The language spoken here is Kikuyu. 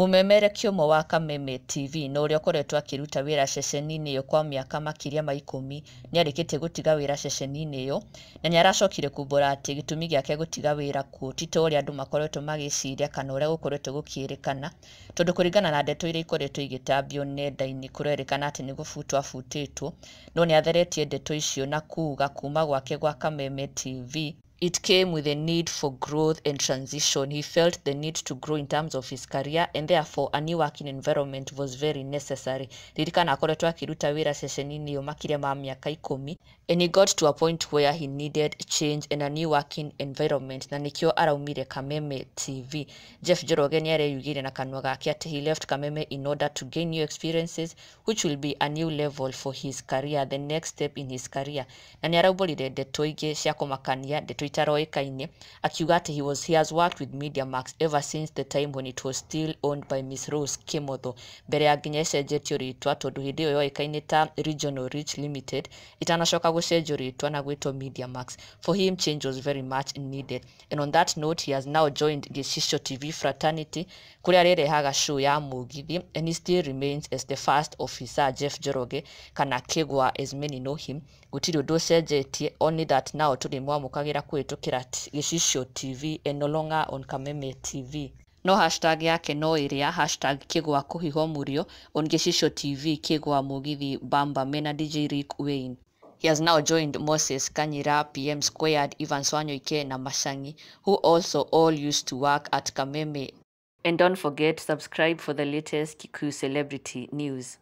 Mũmemerekia ũmwe wa Kameme TV na ũrĩa ũkoretwo akĩruta wĩra ceceni-inĩ ĩyo kwa mĩaka makĩria ma 10 nĩarĩkĩtie gũtiga wĩra ceceni-inĩ ĩyo, na nĩaracokire kumbũra atĩ gĩtũmi gĩake gũtiga wĩra kuo ti ta ũrĩa andũ makoretwo magĩciria kana ũrĩa gũkoretwo gũkĩrĩkana, tondũ kũringana na ndeto iria ikoretwo igĩtambio nenda-inĩ kũrerĩkana atĩ nĩ gũbutwo abutĩtwo, no nĩatheretie ndeto icio na kuga kuma gwake gwa Kameme TV. It came with a need for growth and transition. He felt the need to grow in terms of his career and therefore a new working environment was very necessary. Ririkana akoretwo akĩruta wĩra ceceni-inĩ ĩyo makĩria ma mĩaka 10 and he got to a point where he needed change and a new working environment na nĩkĩo araumire Kameme TV. Jeff Njoroge nĩareyugĩire na kanua gake atĩ he left Kameme in order to gain new experiences which will be a new level for his career, the next step in his career. Na nĩaraumbũrire ndeto ingĩ cia kũmakania, ndeto itaroĩkaine, akiuga atĩ he has worked with Mediamax ever since the time when it was still owned by Miss Rose Kimotho, mbere ya nginya ĩcenjetio rĩtwa tondũ hĩndĩ ĩyo yoĩkaine ta Regional Reach Limited itanacoka gũcenjio rĩtwa na gwĩtwo Mediamax. For him, change was very much needed. And on that note, he has now joined Gĩcicio TV fraternity kũrĩa arĩrehaga show ya mũgithi and he still remains as the first officer Jeff Njoroge kana Kĩgwa as many know him. Gũtirĩ ũndũ ũcenjetie, only that now tũrĩmwamũkagĩra kũhĩtũkĩra Gĩcicio TV and no longer on Kameme TV. No hashtag yake no ĩrĩa #KĩgwaKũhihwo Mũrio on Gĩcicio TV Kĩgwa Mũgithi Bamba mena DJ Rick Wayne. He has now joined Moses Kanyira, PM Squared, Evans Wanyoike na Mashangi, who also all used to work at Kameme. And don't forget, subscribe for the latest Kikuyu celebrity news.